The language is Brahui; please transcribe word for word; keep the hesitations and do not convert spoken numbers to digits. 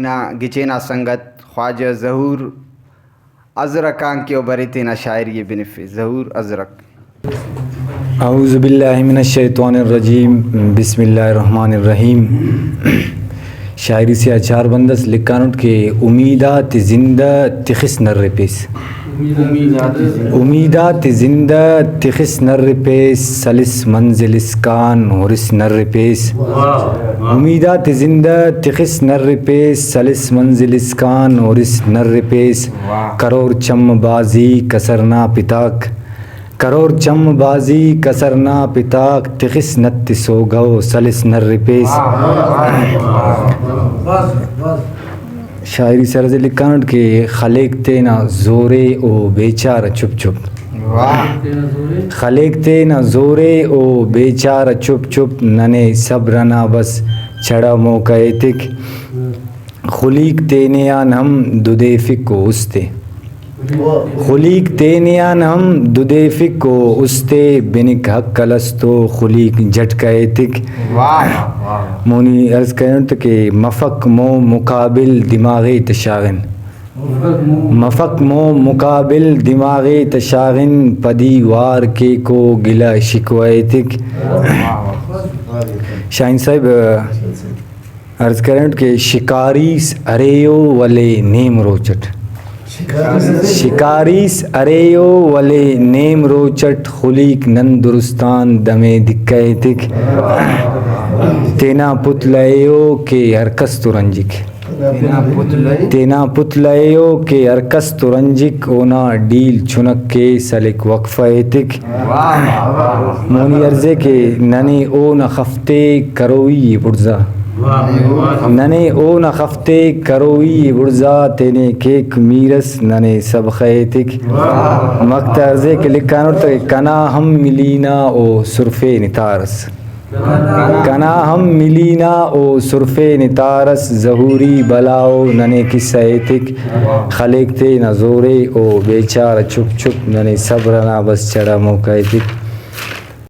نا گچین آ سنگت خواجہ ظہور ازرق آن کہ او برے تینا شاعری ءِ بنفے۔ ظہور ازرق۔ اعوذ باللہ من الشیطان الرجیم، بسم اللہ الرحمن الرحیم۔ شاعری سے آ چار بند اس لکھانٹ کہ امید آتے زندہ تخس نرپیس۔ امید آتے زندہ تخس نرپیس، سلس منزل اسکان ہرس نرپیس۔ امید آتے زندہ تخس نرپیس، سلس منزل اسکان ہرس نرپیس۔ کرور چم بازی کسر نا پتاک، کرور چم بازی کسر نا پتاک، تخس نت سوگو سلس نرپیس۔ شاعری سرز لکھانٹ کہ خلیک تینا زورے او بیچارہ چپ چپ۔ خلیک تینا زورے او بیچارہ چپ چپ، ننے صبر ئنا بس چڑہ موقع ایتک۔ خلیک تینے آن ہم ددیفک او استے۔ خلیک تینے آن ہم ددیفک او استے، بنک حق الستو خلیک جھٹکہ ایتک۔ مونی عرض کرینٹ کہ مفک مون مقابل دماغے تشاغن۔ مفک مون مقابل دماغے تشاغن، پدی وار کیک او گلہ شکوہ ایتک۔ شاہین صاحب، عرض کرینٹ کہ شکاریس ارے او ولے نیم روچ اٹ۔ شکاریس ارے او ولے نیم روچ اٹ، خلیک نن درستان دمے دکہ ایتک۔ تینا پت لہے او کہ ہر کس تو رنجک۔ تینا پت لہے او کہ ہر کس تو رنجک، اونا ڈیل چنک کے سلک وقفہ ایتک۔ مونی عرض ءِ کہ ننے اونا خفتے کروئی ءِ بڑزا۔ ننے اونا خفتے کروئی ءِ بڑزا، تینے کیک میرس ننے سبخہ ایتک۔ مقطع عرض ءِ کہ لکھانٹ کہ کنا ہم ملی نا او سرفے نتارس۔ کنا ہم ملی نا او سرفے نتارس، ظہوری بلاؤ ننے کسہ ایتک۔ خلیک تینا زورے او بیچارہ چپ چپ، ننے صبر ئنا بس چڑہ موقع ایتک۔